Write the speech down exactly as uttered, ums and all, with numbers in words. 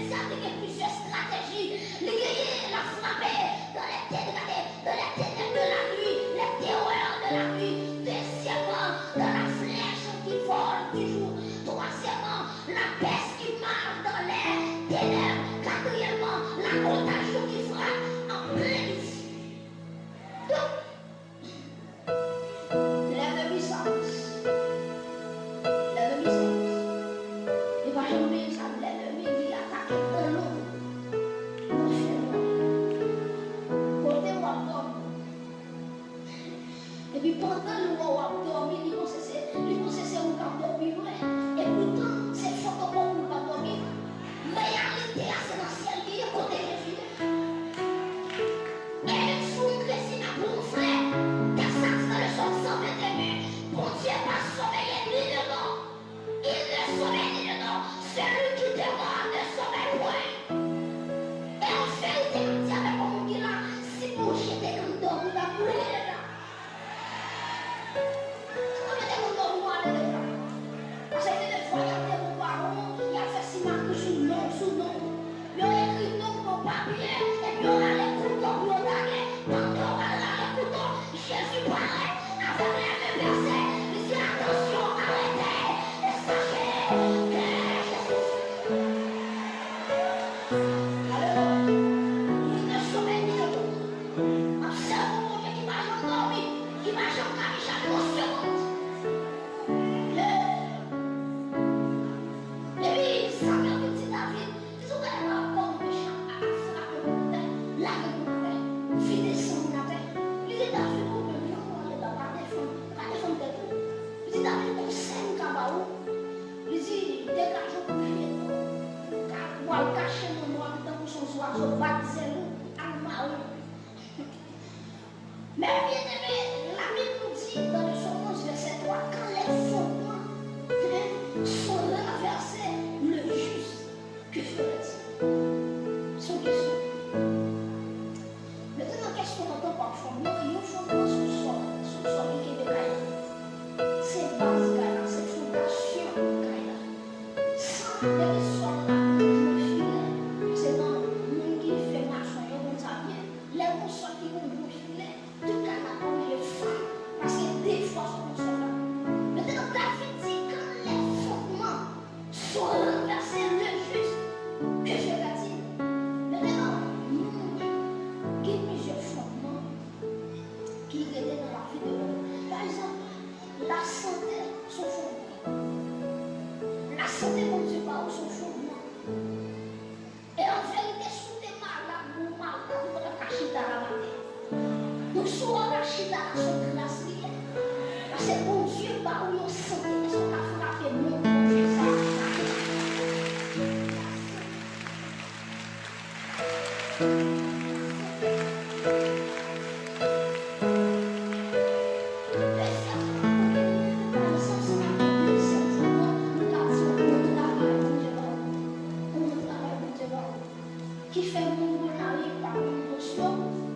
Dyab li gen plizyè estrateji. Li genyen, l ap frape dans les ténèbres, dans les ténèbres de la nuit, les terreurs de la nuit. Dezyèmman, dans la flèche qui vole du jour. Twazyèmman, la peste qui marche dans les ténèbres. Katriyèmman, la contagion qui frappe en plein jour. Donk, lènmi sa, lènmi sa, e pa janm bliye sa, lènmi li atake dan nou, nan fè nou, kote w ap dòmi. Epi pandan l wè w ap dòmi, li panse se, li panse se ou k ap dòmi vre. E poutan, se foto kòb ou k ap dòmi. Reyalite a, se nan syèl li ye, kote Jezi ye. E menm si yon kretyen ap wonfle, tèks la di nan le Sòm san venteyen, Bondye pa someye ni de non. Il ne sommeille ni ne dort. Celui qui demeure ne sommeille point. E yon verite m ap di avèk yon moun ki la, si Bondye te konn dòmi, l ap mouri deja. Ou mete moun dòmi, ou ale deja. Paske gen de fwa, y ap dekouvri w, y ap fè simaki sou non, sou non. Yo ekri non w nan papye, epi yo rale kouto pou yo tage. Pandan yo pral rale kouto, Jezi parèt avèk lènmi pèse. Li di, "Atansyon, arete, e sache ke Jezi." Alelouya. Il ne sommeille ni ne dort. Obsève Bondye ki pa janm dòmi, ki pa janm ka ni chak yon segonn. Epi, Samyèl vin di David, li di, "Ou gade pa kòman mechan an ap frape moun atè, lage moun atè, vide san moun atè." Li di, "David, ou menm, jan w ye la, pa defann, pa defann tèt ou." Li di, "David, konsèy m ka ba ou." Li di, "Degaje w pou pye nou, ka, w al kache nan nwa, tankou se yon zwazo, bat zèl ou, al mare w." Men byeneme, Labib nou di, dans le Psaume onze, verset trois, quand les fondements, hein, sont renversés, le juste, que ferait-il? Se yon kesyon. Mentenan, kèk komandan pa fondman, yon fondman se yon sòl, se yon sòl ki kenbe kay la. Se baz kay la, se fondasyon kay la. San, depi sòl la oblije filè, se nan moun ki fè mason yo konn sa byen. Lè gon sòl ki gon gwo filè, tout kay la oblije fann, paske defwa sou gon sòl la. Mentenan, David di, quand les fondements sont renversés, le juste, que ferait-il? Mentenan, moun gen plizyè fondman ki rete nan lavi de lòm. Pa egzanp, lasante se yon fondman. Lasante Bondye ba ou se yon fondman. E an verite, si w te malad, ou malad, ou pa t ap ka chita la maten. Donk, si w ap chita la, se yon gras li ye. Paske Bondye ba ou yon sante, èske w ka frape non Bondye sa? Dezyèm pwen, pou ke nou mete pa nan sans sa, dezyèm pwen, nou ka di yon bon travay Bondye ba ou. Yon bon travay Bondye ba ou. Ki fè moun Gonayiv pa konn dosye w,